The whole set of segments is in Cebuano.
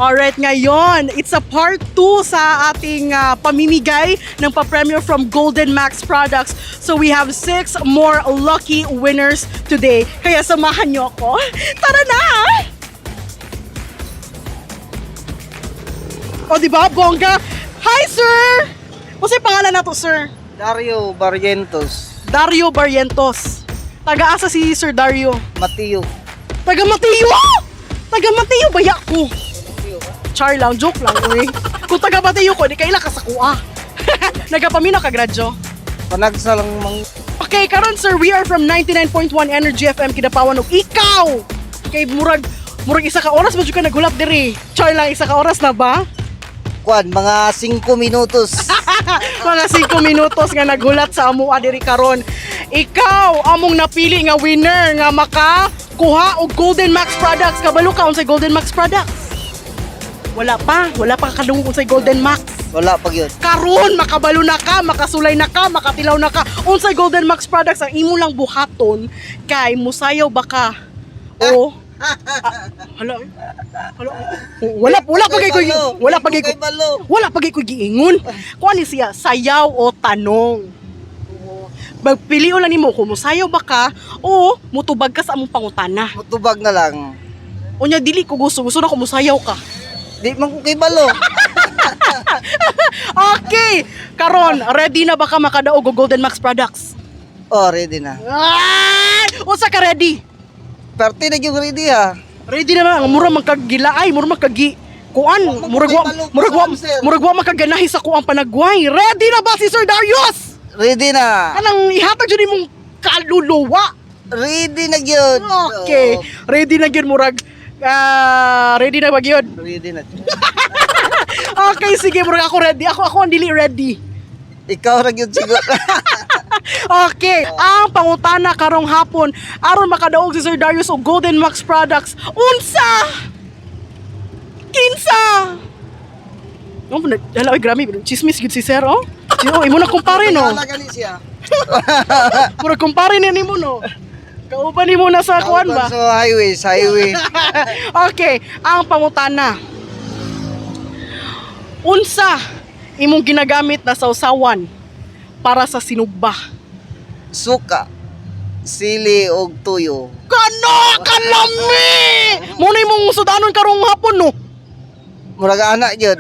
Alright, ngayon, it's a part 2 sa ating pamimigay ng papremyo from Golden Max Products. So we have six more lucky winners today. Kaya samahan niyo ako. Tara na! O, di ba, bongga? Hi, sir! Ano pangalan na to, sir? Dario Barrientos. Dario Barrientos. Taga-asa si Sir Dario? Mateo. Taga Mateo! Taga Mateo baya ko. Char lang, joke lang, uy. Kung taga Mateo ko, di kaila ka sa kuha. Nagapamina ka, gradyo. Panagsa lang mang Okay, karon sir, we are from 99.1 Energy FM Kidapawan ug ikaw. Kay murag isa ka oras ba jud ka naghulap diri? Char lang, isa ka oras na ba? Kwan, mga 5 minutos. Mga 5 minutos nga naghulat sa amoa diri karon. Ikaw among napili nga winner nga makakuha og Golden Max Products. Kabalo ka unsay Golden Max Products? Wala pa kadungog unsay Golden Max. Wala pa yun. Karon makabalo na ka, makasulay na ka, makatilaw na ka. Unsay Golden Max Products ang imo lang buhaton kay musayaw ba ka? O ah, hala, eh. Hala, eh. Wala pa kay ko wala pa kay ko wala pa kay ko giingon. Kuan ni siya sayaw o tanong. Magpilion lang nimo kung musayaw ba ka o mutubag ka sa among pangutana. Mutubag na lang. Unya dili ko gusto, gusto na ko musayaw ka. Di man ko kay balo. Okay, karon ready na ba ka makadaog og Golden Max Products? Oh, ready na. Ay! Unsa ka ready? Parte na yung ready ha. Ready na ba? Mura man kag gilaay, mura man kag kuan, murag wa makaganahi sa kuang panagway. Ready na ba si Sir Darius? Ready na. Kanang ihatag jud imong kaluluwa. Ready na yun. Okay. Ready na gyud murag ready na ba gyud? Ready na. Okay, sige, murag ako ready. Ako ang dili ready. Ikaw ra gyud siguro. Okay, ang pangutana karong hapon aron makadaog si Sir Darius og Golden Max Products. Unsa? Kinsa? No, hala, oy, grabe, chismis gyud si Sir, oh. Oh, imo na kumpare no. Wala gani siya. Murag kumpare ni nimo no. Kauban nimo na sa kuan ba? So highway, sa highway. Okay, ang pangutana. Unsa imong ginagamit na sausawan para sa sinugba? Suka. Sili og tuyo. Kano kalami! Muna imong sudanon karong hapon no. Murag ana gyud.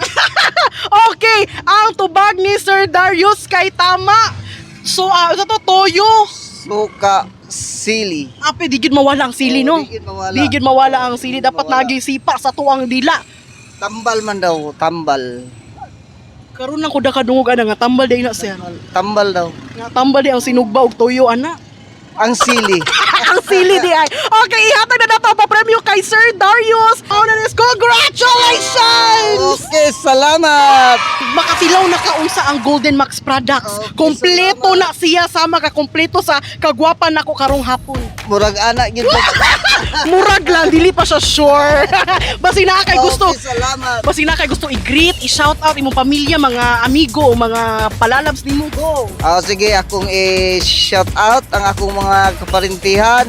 Okay, ang tubag ni Sir Darius kay tama. So, sa to toyo. Suka, sili. Ape, di gyud mawala ang sili no. Oo, di gyud mawala. Di gyud mawala ang sili. Dapat Mawala. nagi sipa sa tuang dila. Tambal man daw, tambal. Karon lang ko da kadungog ana nga tambal day na sir. Tambal daw. Nga tambal di ang sinugba og toyo ana. Ang sili. Ang sili di ay. Okay, ihatag na nato pa premyo kay Sir Darius. Mauna is congratulations! Okay, salamat. Makatilaw na kaunsa ang Golden Max Products. Okay, Kompleto salamat. na siya sama ka kompleto sa kagwapa nako karong hapon. Murag ana gyud. Murag lang dili pa siya sure. Basi na kay gusto. Okay, salamat. Basi na kay gusto i-greet, i-shout out imong pamilya, mga amigo, o mga palalabs nimo go. Ah, sige, akong i-shout out ang akong mga kaparintihan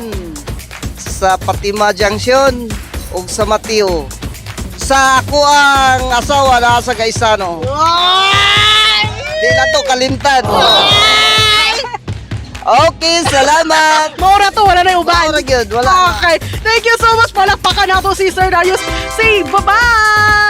sa Fatima Junction ug sa Mateo. Sa ako ang asawa na sa Gaisano. Ay! Di na to kalimtan. Okay, salamat. Maura to, wala na yung uban. Wala gyud, wala na. Okay. Thank you so much. Palakpakan nato si Sir Darius. Say bye-bye!